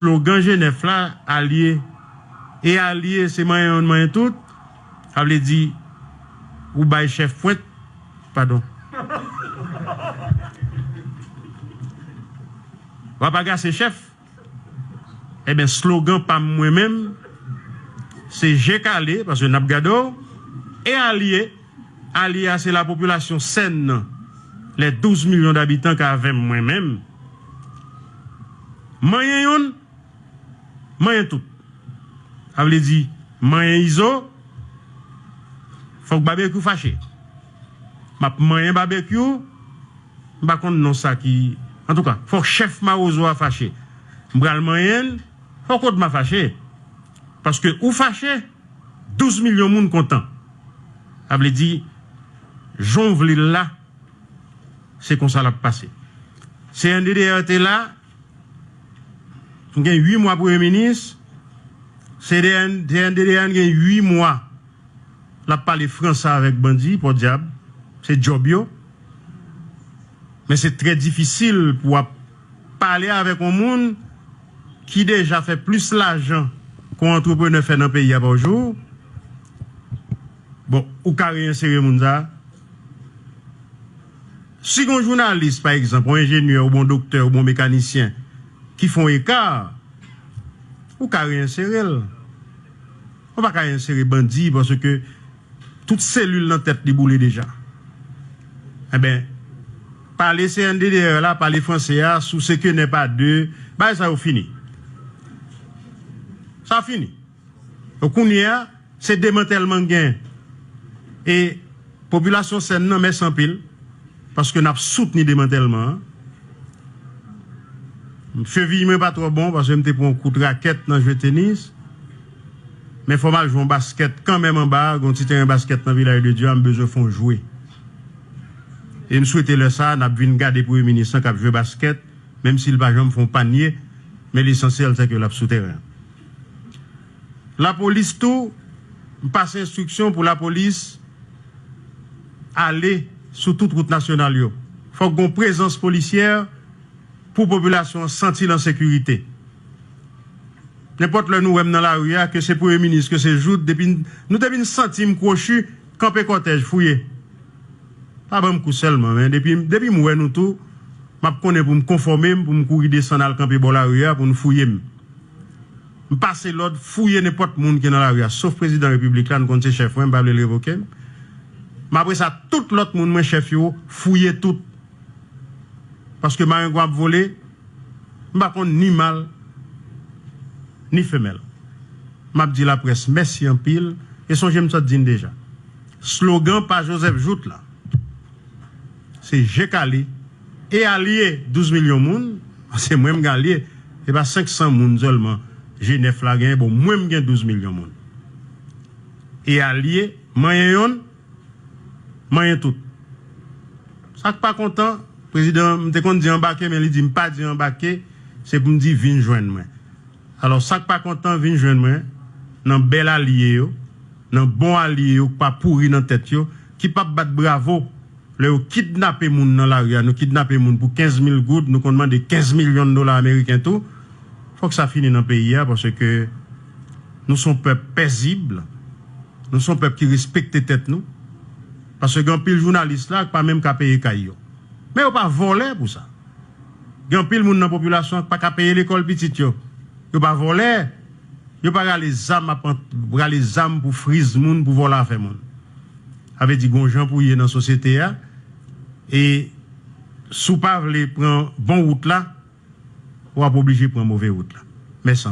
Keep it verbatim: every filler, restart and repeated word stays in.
slogan G nèf la, alye. E alye, se manyen youn, manyen tout. Sa vle di, ou bay chèf pwent, padon. W ap agase chèf. Ebyen, slogan pa m mwen menm, se je kale, paske n ap gade w, e alye. Alye a, se lapopilasyon sèn nan, les douze millions d'habitants k avè m mwen menm. Manyen youn, manyen tout. Sa vle di, manyen Izo, fòk Babekyou fache. M ap manyen Babekyou, m pa konn non sa ki, antouka, fòk chèf Mawozo a fache. M pral manyen l, fòk Odma fache. Paske ou fache, douz milyon moun kontan. Sa vle di, jan w vle l la, se konsa l ap pase. C N D D R te la, m gen uit mwa premye minis, C N D D R gen uit mwa l ap pale franse avèk bandi, pòdyab, se djòb yo. Men se trè difisil pou w ap pale avèk yon moun ki deja fè plis lajan ke yon antreprenè fè nan peyi a pa jou. Bon, ou ka reyensere moun sa a. Si gen yon jounalis, pa egzanp, yon enjenyè, oubyen yon doktè, oubyen yon mekanisyen ki fè yon eka, ou ka reyensere l. Ou pa ka reyensere bandi paske tout selil nan tèt li boule deja. Enben, pale C N D D R la, pale franse a, sou se ke nè pa de, bagay sa yo fini. Sa fini. Donk, kounye a, se demantèlman k gen. E popilasyon sèn nan, mèsi anpil, paske n ap soutni demantèlman an. Cheviy mwen pa twò bon, paske m te pran yon kout rakèt nan jwe tenis. Men fò m al jwe yon baskèt kanmenm anba a, gen yon ti teren baskèt nan Vilaj de Dye a, m bezwen fè yon jwe. E m swete lè sa a, n ap vin gade premye minis lan k ap jwe baskèt, menm si l pa janm fè yon panye, men lesansyèl se ke l ap sou teren an. Lapolis tou, m pase enstriksyon pou lapolis ale sou tout wout nasyonal yo. Fòk gen yon prezans polisyè pou popilasyon an santi l an sekirite. Nenpòt lè nou wè m nan lari a, ke se premye minis, ke se Jouthe, depi n, nou depi n santi m kwochi, kanpe kòtèj, fouye. Pa ban m kou sèlman, men depi, depi m wè nou tou, m ap konnen pou m konfòme m, pou m kouri desann al kanpe bò lari a, pou n fouye m. M pase lòd, fouye nenpòt moun ki nan lari a, sof prezidan repiblik la, n konn se chèf mwen, m pa vle l revoke m. Men apre sa, tout lòt moun mwen chèf yo, fouye tout. Paske marengwa ap vole, m pa konn ni mal, ni femèl. M ap di laprès mèsi anpil, e sonje m sot di n deja. Slogan pa Joseph Jouthe la, se je kale, e alye douz milyon moun, se mwen m gen alye, se pa senk san moun sèlman G nèf la genyen, bon, mwen m gen douz milyon moun. E alye, manyen yonn, manyen tout. Sa k pa kontan, prezidan, m te konn di anbake, men li di m pa di anbake, se pou m di vin jwenn mwen. Alò, sa k pa kontan, vin jwenn mwen, nan bèl alye yo, nan bon alye yo, k pa pouri nan tèt yo, ki p ap bat bravo lè yo kidnape moun nan lari a, nou kidnape moun pou kenz mil goud, nou konn mande kenz milyon dola ameriken tou. Fòk sa fini nan peyi a, paske nou se yon pèp pezib, nou se yon pèp ki respekte tèt nou. Paske gen anpil jounalis la ki pa menm ka peye kay yo. Men yo pa vòlè pou sa. Gen anpil moun nan popilasyon an ki pa ka peye lekòl pitit yo. Yo pa vòlè. Yo pa rale zam ap ant-, rale zam pou friz moun, pou vòlè afè moun. Sa vle di gon jan pou ye nan sosyete a. E si w pa vle pran bon wout la, w ap oblije pran move wout la. Mèsi.